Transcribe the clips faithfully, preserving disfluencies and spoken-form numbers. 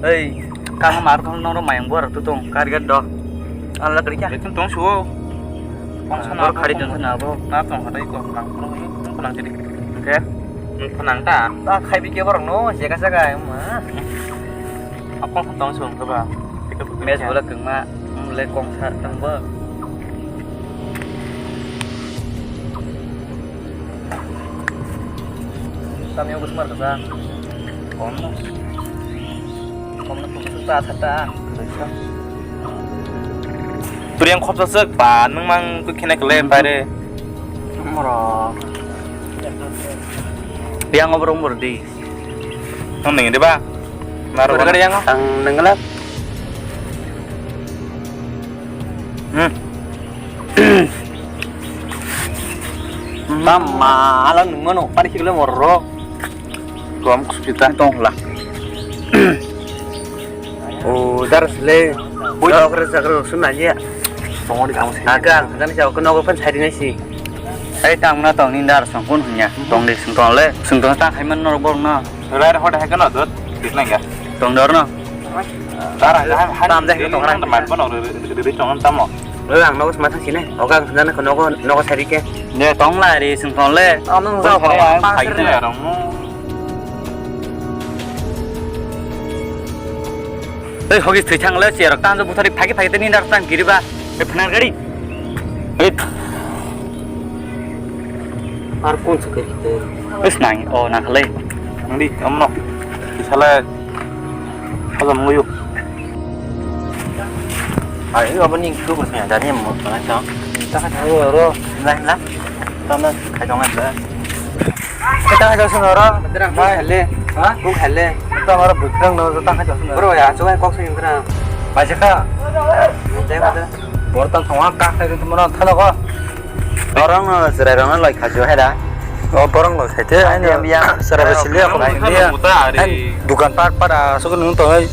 Ei, kang mar tong noro mayang bor tu tong kar gat do. Ala kri kya? Betul tong suo. Kong sana khari tong sana bo. Na tong hatai ko nang tong nang jadi. Oke. Nang ta. Ta khai bi ke borok no jaga jaga ma. Akong tong suo ke ba. Mes bola kengma, le kong sar tang ba. Kami agus mar kasa. Kono. Kono putus ta ta ta. Turiang khop sasuk ba nung mang ku khene kle bare. Moro. Yang obrong berdi. Nung ning di ba. Naro. Bergari yang. Ang nenggelak. Hmm. Tama ala nungmano pani sikle morro. Kom kusita tongla. O daras le. Oi. Okre sakre sunanya. Tongori kamu sih. Aga, kan siya okno okon sari nasi. Ai tangna tongni dar songkun hunya. Tongdi sungtongle. Sungtong ta khaiman norok borok na. Rai rai hoda hai kana dot. Bitnanga. Tongdor no. Tara, tam deh, tong rang. Teman pun orang dari congan tamo. Lo ang nogo sma thang sini. Oga ang sana ke nogo, nogo sari ke. Ne tong la ri sung tong le. Ang nung jao pa pa sir ne. Ei hogi thwi thang le cherok tan buthari phagi phagi tini dar tang giri ba. Ei phanar gari. Ei. Ar kun se kai te. Ei snang o na khalai. Ang di amno. Isale. Hajam ngoyo. Ai, abo ni kubur sini ada ni mo, mana tong? Kita kan tahu oro. Lah, lah. Tama, kai tong ada. Kita kan tahu sini oro. Betul, bai, hele. Ha? Buk hele. Kita oro butrang no, kita kan tahu sini. Bro, ya, coba kok sini kena. Baca ka? Baca ka? Bortan thongwa kak khai tongmano thanogo. Borok no chwrai rok no loi kha jo hai da. O borok loi khai te ai no. Biya, biya. Chwrai bo sili ya, khum sili ya. Ai dukan pat pat a sokon nung tong ai.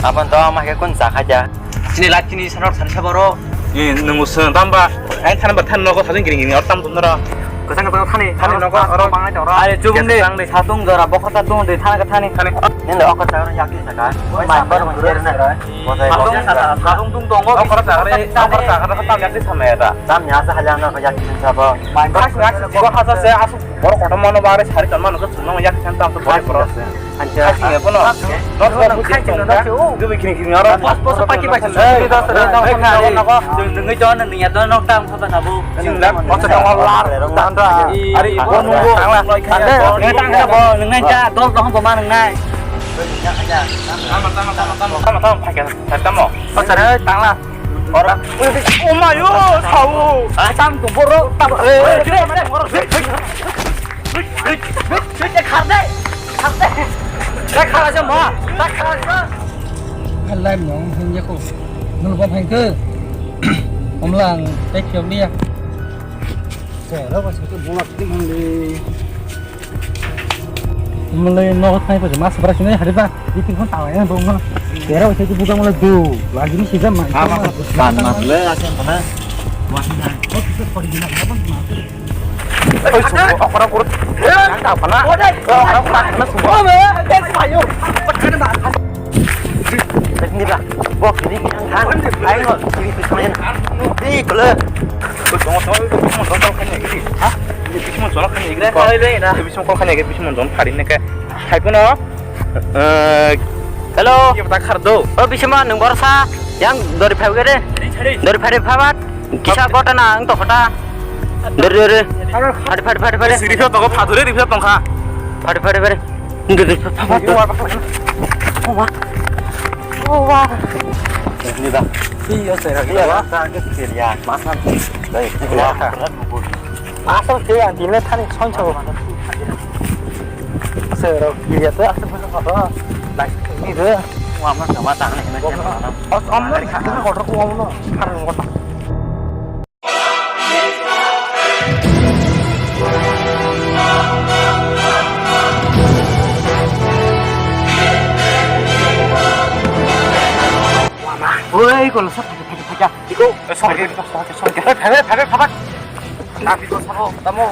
Apan to ama khe kun cha kha ja. Chini lak chini sanok san sa boro. Ni nung sung tam ba. Ai than ba than nogo sajung giring giring tam tum dara. Kosang kosang thani. Thani nogo oro. Are chubung de. Thang de satung dara bokor ta tung de thana ka thani. Thani. Ni lo okor ta yak. Mai bar mo jer na. Sabung sabung tung tongo. Okor ta re, okor ta re, ta yak ti samaya ta. Tam ya sa haja na yak ti sabo. Mai bar mo jer na. Haja se asu bor kotor mano bare sari ton mano ko sungno yak ti sam tam to bor bor. Ancha. Kasi ya kono. Nos ba buji tong ka. Dubi kini kini aro. Pas pas paki paki. Nungi jon nungi ya don nok tam saba nabu. Sing dak. Ocha tong lar. Tanda. Ari ko nungo. Tang la. Ngai tang ka bo nungai ja dol dong bo ma nungai. Tama, tama, tama, tama, tama, tama, tama, tama. Oh, sana, tangla. Ora. Oh, mayo, tahu. Tang tu borok, tang. Eh, eh, eh, eh, eh, eh, khar de, khar de. Dah khar aja, ma. Dah khar aja. Alai mong, hanya ko. Nul ba phai ke. Omlang, tek yo dia. Saya lah, pas itu bunga ini mandi. Mwnwi nogo thangwi phaikha mas bwrwi swnwi hari ba biting phone tanglai bongno. Tera wngkhe bugang mwnwi du lagini sijak mai. Ban mas le asen phana. Oi sumo okora kuru. Ang ta phana. Okora kuru phana sumo. Ni ba bok ni ang thang. Ai no sini tu sini. Di kule. Oi tong tong tong tong tong kan ni. Ha? Ni bisimon jona khani igre. Koi le na. Bisimon kol khani igre bisimon jon phari ne ke. Hai kuno. Eh, hello. Ye ta khar do. O bisimon nung borsa yang dori phai gere. Dori phai phabat. Kisa gota na ang to khota. Dori dori. Phari phari phari phari. Siri pha to ko phadure ri pha tong kha. Phari phari phari. Dori dori phabat. Owa. Owa. Ni da. Iya, saya. Iya, ta ke ya. Mas na. Dai. Iya. Asal ke yang dile thani soncho. Sero, iya tu asal mana apa? Lai ni tu. Wah, mas sama tangan ini. Os om na, kita kotor ku om na. Karena kotor. Woi, kalau sab pakai pakai pakai. Iko, eh, sorry, sorry, sorry. Eh, pakai pakai pakai. Tapi kau sama, kamu.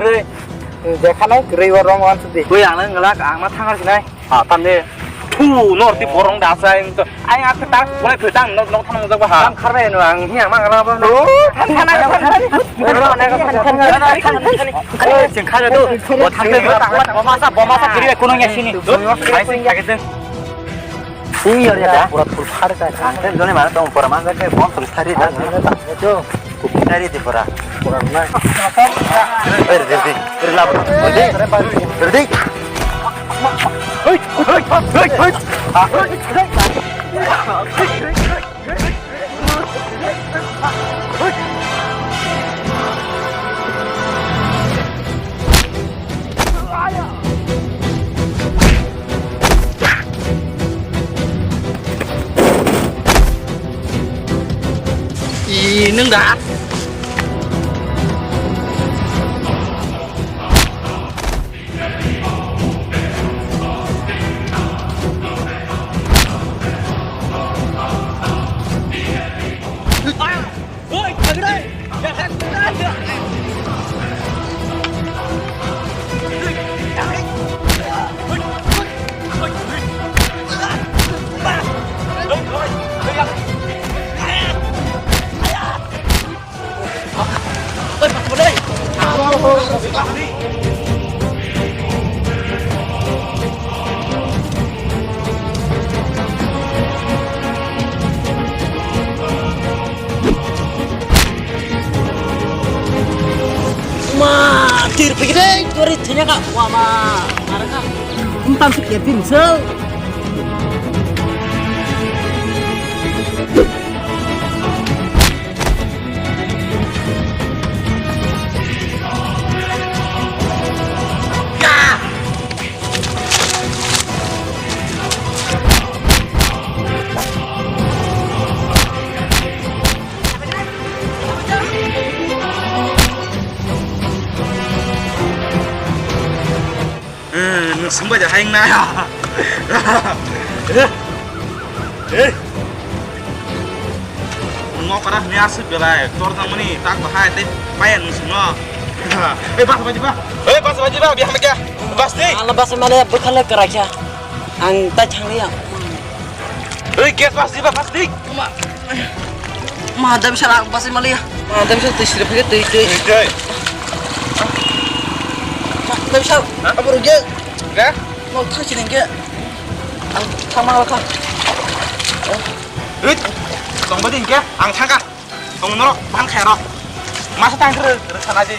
kwrwi. Jekhanai kwrwi o rong wansuk di. Twi ang le wngla, ang ma thangar sinai. Ah, tamni. Thu, nor ti borong da sai, ang to, ai, ang ta, wala khe tang, nok, nok thang jak ba ha. Tam kharbai no, ang hi ang ma ngala ba. Oh, than, than, than, than. Ai, sing kha do. Bo thang de, bo masa, bo masa kiri ko no ya sini. Hai sing kha ke. Ui, ya, ya. Pura full phar ka. Ang te jone mara tong pura masa ke bom full thari da. Kupi thari di pura. Pura na. Eh, ready, ready. Ready. Ready. Hei, hei, hei, hei. Ih, nwng da. Ma, tir pigre, tori thenya ka, wa ma, mara ka. Umtam se kepin se. Eh, nwng sumbai da haing na. Eh. Eh. Nwng okra hwnwi aswk belai, tor tangmani tak bahai tei paya nwng sungno. Eh, bas baji ba. Eh, bas baji ba, biya hamkya. Bas di. Ala bas male bwkhale kwraikha. Ang tai thangli ang. Oi, gas bas di ba, bas di. Ma, da bisa lang bas male ya. Ma, da bisa twi sirip ke twi twi. Twi twi. Ma, da bisa. Hah? Apa rugi? Ga? Mau thang sini ke. Ang thang ma ka. Oi, tong badi ke, ang thang ka. Tong norok bang khe rok. Masa tang khe rwkha naji.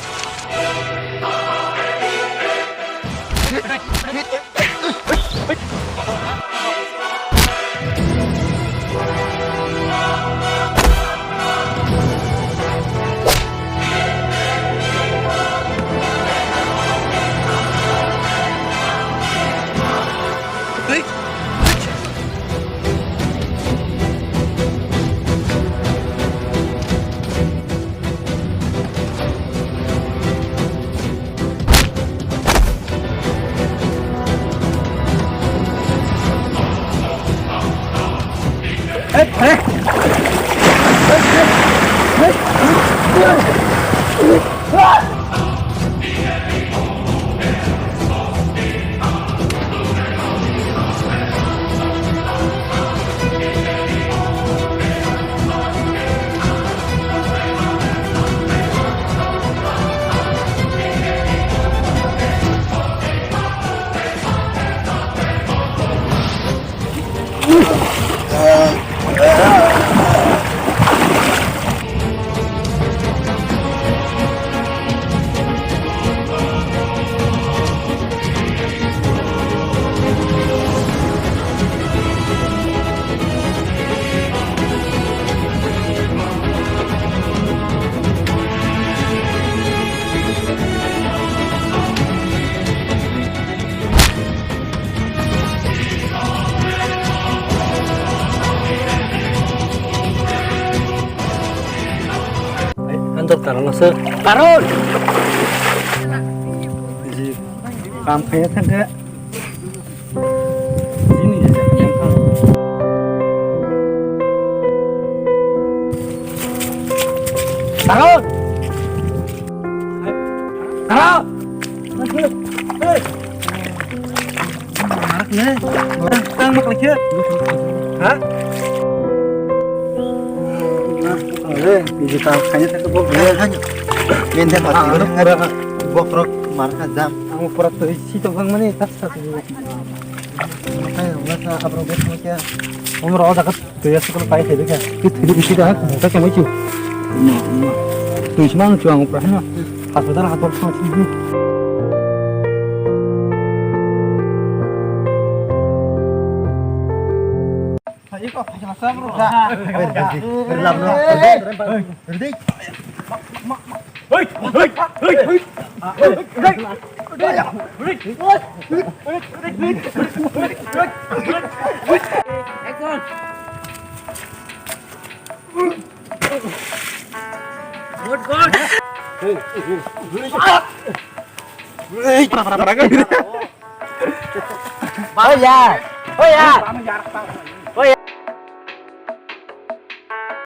Anjok tarang ase. Karon. Ji, kam khaya thangkhe. Jini Aro! Aro! Marak ne, tang mak lekhe. Ha? Are, ini tak kayaknya tak bok ya kan. Ini tak pura bokrok marka jam. Ang pura tu isi tu bang mani tak satu. Kaya wala sa abro bok kaya. Umur awak dekat. Twi aswk pai khe bikha. Twi thwi bisi da ha, ta khe mai chu. Twi sima ang chu ang upra hino. Hospital ha tor sima chu. Lab no. Ready? Good, good. Hoya! Hoya! Hoya!